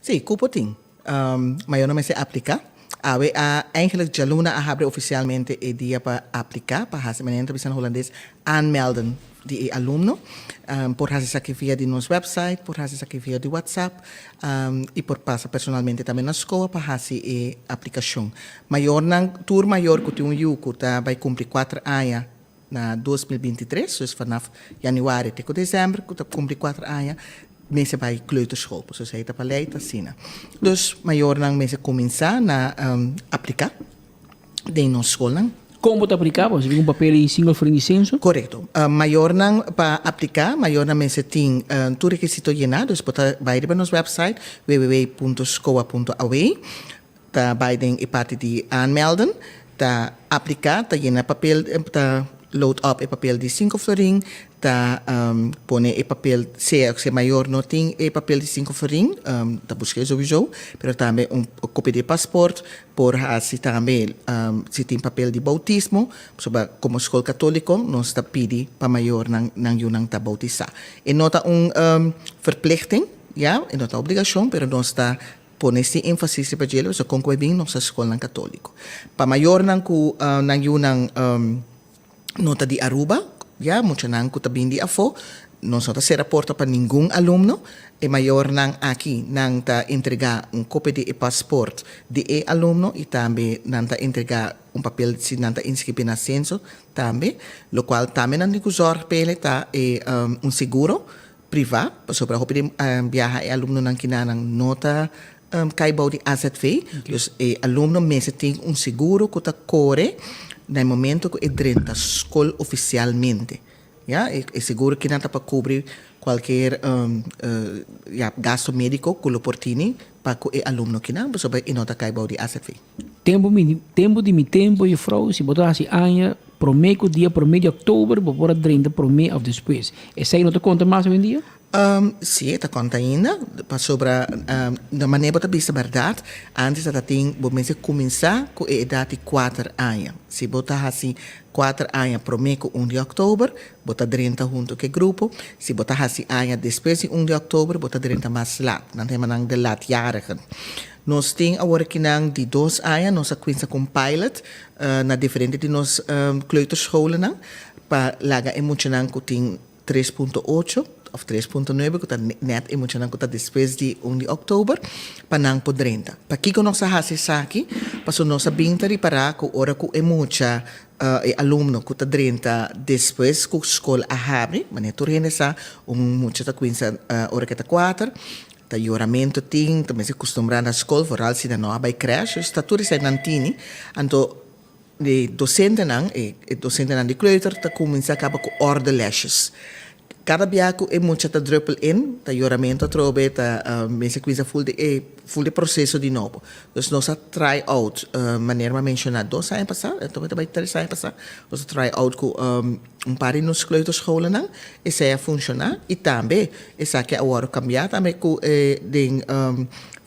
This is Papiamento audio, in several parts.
Si, cupo tin. Mayornan mester aplica. Awe a eigenlijk djaluna a habri oficialmente e dia pa aplica, pa haci, manera nan ta bisa na Hulandes, aanmelden di e alumno. Por haci esaki via di nos website, por haci esaki via di WhatsApp y por pasa personalmente tambe na scola pa haci e aplicacion. Mayornan, tur mayor cu tin un yu cu ta bay cumpli 4 aña na 2023, dus vanaf januari te cu december, cu ta cumpli 4 aña, mester bay kleuterschool. Dus esey ta pa ley asina. Dus mayornan mester cuminsa na aplica den nos scolnan. Con ta aplica? Bo un papel di 5 florin di censo? Correcto. Mayornan pa aplica, mayornan mester tin tur requisito yena, dus por bay riba nos website www.scoa.aw, ta bay den e parti di aanmelden, ta aplica, ta yena papel, ta load up e papel di 5 florin, ta pone e papel, sea si mayor no tin e papel di 5 florin, ta busca sowieso, pero tambe un copia di paspoort, por haci tambe si tin papel di bautismo, so como scol catolico, nos ta pidi pa mayornan nan yiunan ta bautisa. E no ta un verplichting, ja, e no ta obligacion, pero nos ta pone e enfasis pa dje, so con cu bin nos scol catolico. Pa mayornan cu nan yiunan no ta di Aruba, ja, muchanan cu ta bin di afo, nos no ta cera porta pa ningun alumno, e mayornan aki nan ta entrega un copia di paspoort di e alumno y tambe nan ta entrega un papel si nan ta inscribi na censo tambe, locual tambe nan tin cu zorg p'e ta e un seguro priva, pasobra hopi di biaha e alumnonan kinan no ta cay bou di AZV, dus e alumno mester tin un seguro cu ta core na momento cu e drenta scol oficialmente. Ja, e seguro cu ta pa cubri cualkier ja, gasto medico cu lo por tin pa e alumno kinan, pasobra e no ta cay bou di AZV. Tempo, mi, tempo di mi tempo, juffrouw, si bo ta haci aña, prome cu dia prome di october, bo por drenta prome of despues. Esey no ta conta mas awendia? Si, ta conta ainda. Pasobra na manera bo ta bisa berdad, antes dat tin bo mester cuminsa cu e edad di 4 aña. Si bo ta haci 4 aña prome cu 1 di october, bo ta drenta hunto cu e grupo. Si bo ta haci aña despues di 1 di october, bo ta drenta mas laat. Nan yama nan de laatjarigen. Nos tin awor akinan di 2 aña, nos a cuminsa cu pilot na diferente di nos kleuterscholen, pa laga e muchanan cu tin 3.8 of 3.9, cu ta net e muchanan cu ta despues di 1 di october, pa nan por drenta. Pakico nos a haci esaki? Paso nos a bin ta ripara cu ora cu e mucha e alumno cu ta drenta despues cu scol a habri, manera tur hende sa, un mucha ta cuminsa ora cu ta 4, ta yoramento tin, ta mester acostumbra na scol, vooral si nan no a bay crèche, dus ta tur esey nan tini, anto e docentenan, e docentenan di kleuter ta cuminsa caba cu ordelesjes. Cada biaha cu e mucha ta druppel in, ta yoramento atrobe, ta mester cuminsa full di proceso di nobo. Dus nos a try out, manera mi a menciona 2 aña pasa, anto ta bay 3 aña pasa, nos a try out cu un par di nos kleuterscholennan, esey a funciona, y tambe esaki a wordo cambia tambe cu den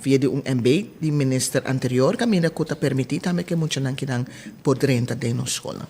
via di un MB di minister anterior, caminda cu ta permiti tambe cu muchanan kinan por drenta den nos school.